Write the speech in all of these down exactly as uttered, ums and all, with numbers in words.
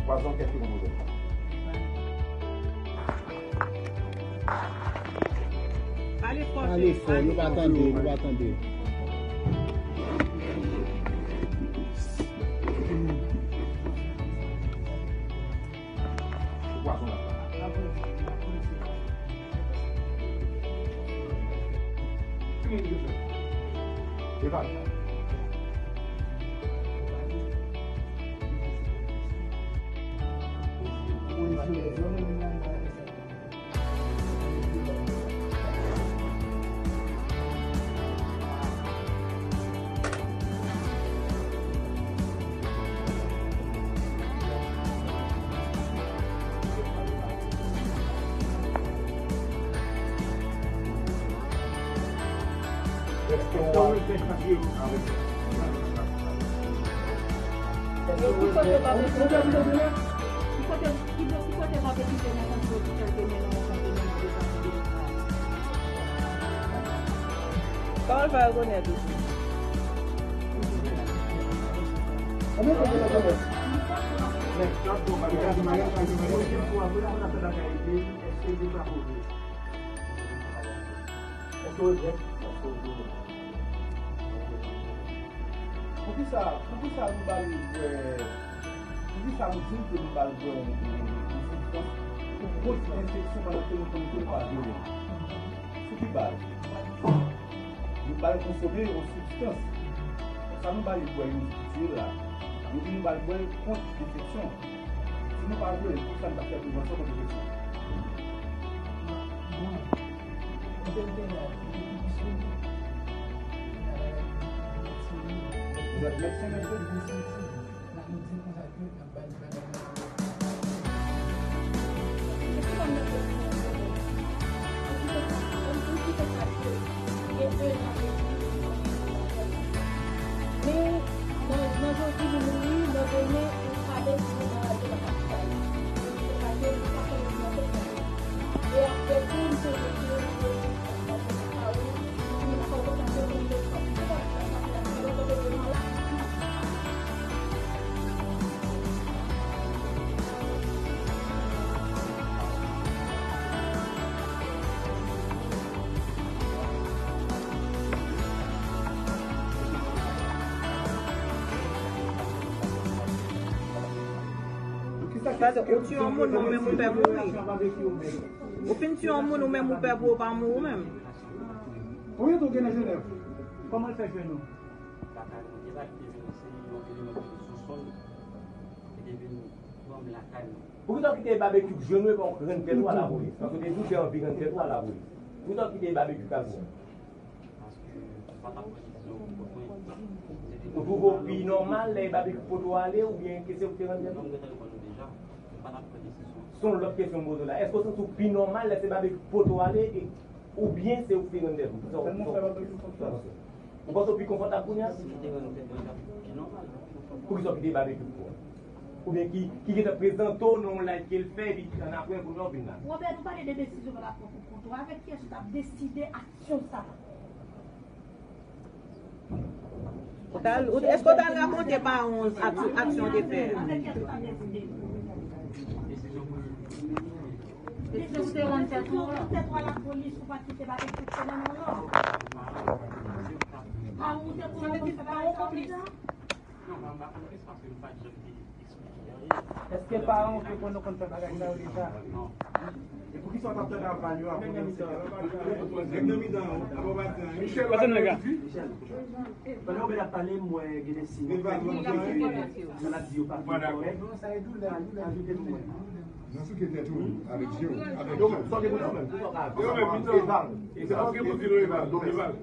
Pwazon kèk ki konpoze. Pale fò, nou pa tande, nou pa tande. Kòman l fè rekonèt ou? Poukisa, poukisa nou ba li bwè? Poukisa nou di l ke nou ba l bwè yon, yon, yon sibstans pou kont enfeksyon pandan ke nou konnen ke l pa vyole? Sou ki baz? Nou ba l konsome yon sibstans. Sa nou ba li bwè, yon sibstans la, nou di nou ba l bwè kont enfeksyon. Si nou pa vyole l, poukisa nou pa fè prevansyon kont enfeksyon? Vous êtes médecin, monsieur? Ou tiye yon moun, ou menm ou pè mouri. Ou fin tiye yon moun, ou menm ou pè pou ou pa mouri ou menm. Konbyen tan w gen nan Jenèv? Kòman l fè jwenn ou? Poukisa w kite Babekyou jwenn ou epi w rann tèt ou a lapolis? Paske w te di w te anvi rann tèt ou a lapolis. Poukisa w kite Babekyou k al jwenn ou? Ou twouve w pi nòmal lè Babekyou pote w ale oubyen ke se ou ki te rann tèt ou? Se yon lòt kesyon m poze w la. Èske w santi w pi nòmal lè se Babekyou ki pote w ale e, oubyen se ou ki te rann tèt ou? Kisa w, kisa w, kisa w panse? Ou panse w pi konfòtab kounye a? Poukisa w kite Babekyou pou ou? Oubyen ki, ki gentan prezante w nan yon live ke l fè, epi annapre kounye a w vin la? Robert, nou pale de desizyon pa rapò pou kont ou. Avèk kiyès ou t ap deside aksyon sa a? Ou t al, ou, èske w t al rakonte paran w ak, aksyon w te fè a? Èske paran w te konn, konn fè bagay sa yo deja? E poukisa w t ap tande aval yo avan w te... Nèg nan mitan an, apa w pa di anyen? Michel, pandan Obed ap pale, m wè gen de siy maladi yo pa fin kòrèk. Ajoute pou mwen. Nan souke tèt ou avèk je w, avèk je w. Yo menm, mitan an. Se paske pou di nou Eval, Eval.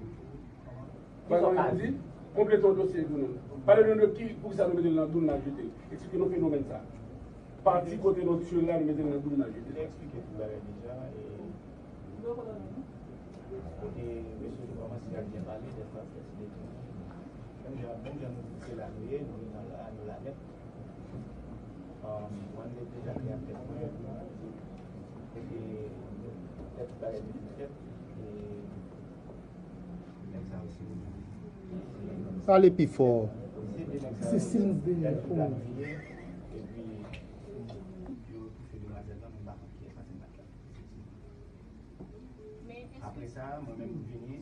Bagay yo di, konplete yon dosye pou nou. Pale nou de ki, poukisa nou mete l nan doul nan jete. Eksplike nou fenomèn sa. Pati kote nou tchwe la, nou mete l nan doul nan jete. Li eksplike tout bagay deja. E kote mesye Jovens Gad byen pale, dèfwa fè ti detwi. Menm jan, menm jan nou di se la nou ye, nou la, nou la nèt. Mwen, m te deja te ak tèt mwen. Epi, lè tout bagay vin fèt, e, Pale pi fò. Se si nou vle pou. Mwen menm m vini,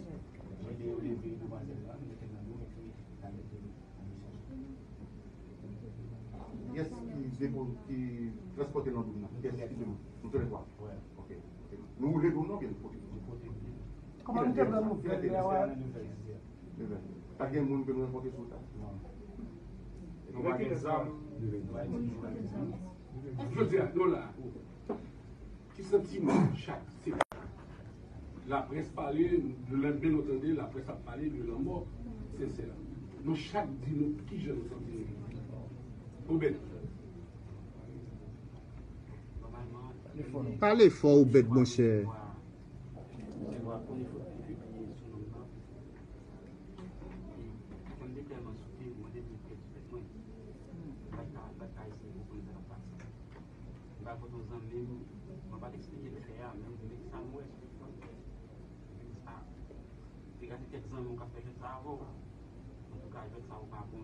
mwen de yo leve demwazèl la, m mete l nan do m epi n al mete l nan misyon. Yes, ki depo, ki transpòte nan do m nan? Yes, ki depo? Nou tou lè twa. Ok, ok. Nou woule do m nan oubyen nou pote? Nou pote. Kòman nou te pran nouvèl la? Nouvèl. Pa t gen moun ke nou rankontre sou wout la? Non. Nou pa gen zam. Jodi a, nou la. Ki santiman chak se laprès pale, lelendemen nou tande laprès ap pale de lanmò Sensè. Nou chak di nou kijan nou santi nou. Obed. Pale fò, Obed, monchè. M pa kote yon zanmi m, mwen pa t eksplike l fè a, men m di sa m wè sou ekran. M di, ah, te gade kèk zanmi w k ap fè jwèt sa avè w. Antouka, jwèt sa ou pa bon.